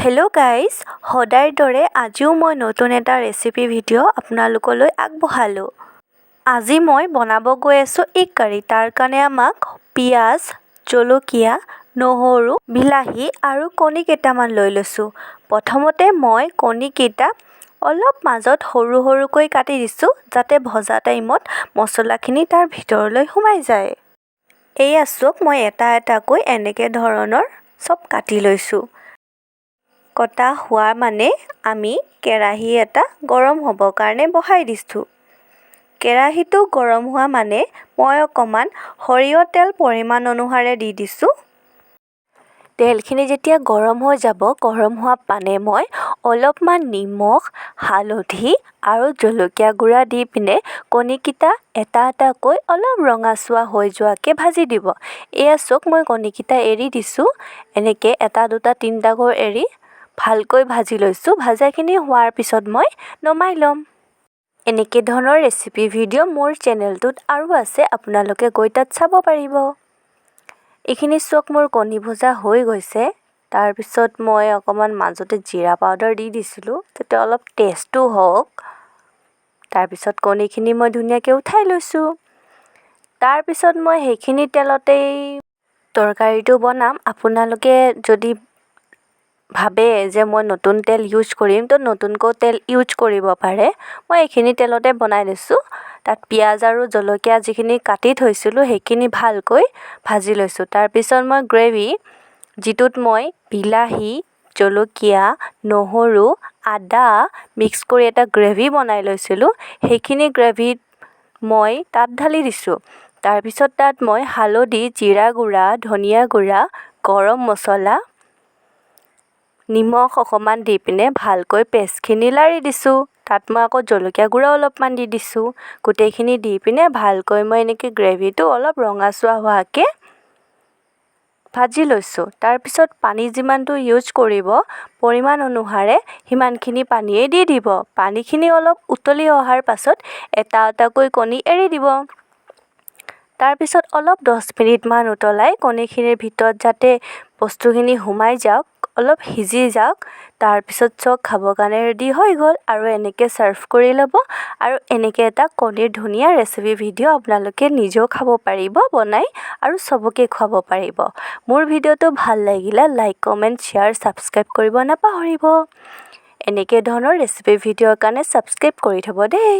Hello' guys, সদায়ৰ দৰে আজিও মই নতুন এটা ৰেচিপি ভিডিঅ' আপোনালোকলৈ আগবঢ়ালোঁ। আজি মই বনাব গৈ আছোঁ এগ কাৰী। তাৰ কাৰণে আমাক পিঁয়াজ, জলকীয়া, নহৰু, বিলাহী আৰু কণী কেইটামান লৈ লৈছোঁ। প্ৰথমতে মই কণীকেইটা অলপ মাজত সৰু সৰুকৈ কাটি দিছোঁ, যাতে ভজা টাইমত মছলাখিনি তাৰ ভিতৰলৈ সোমাই যায়। এয়া চাওক, মই এটা এটাকৈ এনেকৈ ধৰণৰ চব কাটি লৈছোঁ। কটা হোৱা মানে আমি কেৰাহী এটা গৰম হ'বৰ কাৰণে বহাই দিছোঁ। কেৰাহীটো গৰম হোৱা মানে মই অকণমান সৰিয়হ তেল পৰিমাণ অনুসাৰে দি দিছোঁ। তেলখিনি যেতিয়া গৰম হৈ যাব, গৰম হোৱা মানে মই অলপমান নিমখ, হালধি আৰু জলকীয়া গুড়া দি পিনে কণীকেইটা এটা এটাকৈ অলপ ৰঙচুৱা হৈ যোৱাকৈ ভাজি দিব। এয়া চাওক, মই কণীকেইটা এৰি দিছোঁ। এনেকৈ এটা, দুটা, তিনিটাকৈ এৰি ভালকৈ ভাজি লৈছোঁ। ভাজাখিনি হোৱাৰ পিছত মই নমাই ল'ম। এনেকৈ ধৰণৰ ৰেচিপি ভিডিঅ' মোৰ চেনেলটোত আৰু আছে, আপোনালোকে গৈ তাত চাব পাৰিব। এইখিনি চাওক, মোৰ কণী ভজা হৈ গৈছে। তাৰপিছত মই অকণমান মাজতে জিৰা পাউডাৰ দি দিছিলোঁ, যাতে অলপ টেষ্টো হওক। তাৰপিছত কণীখিনি মই ধুনীয়াকৈ উঠাই লৈছোঁ। তাৰপিছত মই সেইখিনি তেলতেই তৰকাৰীটো বনাম। আপোনালোকে যদি ভাবে যে মই নতুন তেল ইউজ কৰিম, তো নতুনকৈ তেল ইউজ কৰিব পাৰে। মই এইখিনি তেলতে বনাই লৈছোঁ। তাত পিঁয়াজ আৰু জলকীয়া যিখিনি কাটি থৈছিলোঁ, সেইখিনি ভালকৈ ভাজি লৈছোঁ। তাৰপিছত মই গ্ৰেভি, যিটোত মই বিলাহী, জলকীয়া, নহৰু, আদা মিক্স কৰি এটা গ্ৰেভি বনাই লৈছিলোঁ, সেইখিনি গ্ৰেভিত মই তাত ঢালি দিছোঁ। তাৰপিছত তাত মই হালধি, জিৰা গুড়া, ধনিয়া গুড়া, গৰম মছলা, নিমখ অকণমান দি পিনে ভালকৈ পেষ্টখিনি লাৰি দিছোঁ। তাত মই আকৌ জলকীয়া গুড়াও অলপমান দি দিছোঁ। গোটেইখিনি দি পিনে ভালকৈ মই এনেকৈ গ্ৰেভিটো অলপ ৰঙচুৱা হোৱাকৈ ভাজি লৈছোঁ। তাৰপিছত পানী যিমানটো ইউজ কৰিব, পৰিমাণ অনুসাৰে সিমানখিনি পানীয়েই দি দিব। পানীখিনি অলপ উতলি অহাৰ পাছত এটা এটাকৈ কণী এৰি দিব। তাৰপিছত অলপ 10 মিনিটমান উতলাই কণীখিনিৰ ভিতৰত যাতে বস্তুখিনি সোমাই যাওক, অলপ সিজি যাওক। তাৰপিছত চাওক, খাবৰ কাৰণে ৰেডি হৈ গ'ল আৰু এনেকৈ ছাৰ্ভ কৰি ল'ব। আৰু এনেকৈ এটা কণীৰ ধুনীয়া ৰেচিপি ভিডিঅ' আপোনালোকে নিজেও খাব পাৰিব বনাই আৰু চবকে খুৱাব পাৰিব। মোৰ ভিডিঅ'টো ভাল লাগিলে লাইক, কমেণ্ট, শ্বেয়াৰ, ছাবস্ক্ৰাইব কৰিব নাপাহৰিব। এনেকৈ ধৰণৰ ৰেচিপি ভিডিঅ'ৰ কাৰণে ছাবস্ক্ৰাইব কৰি থ'ব দেই।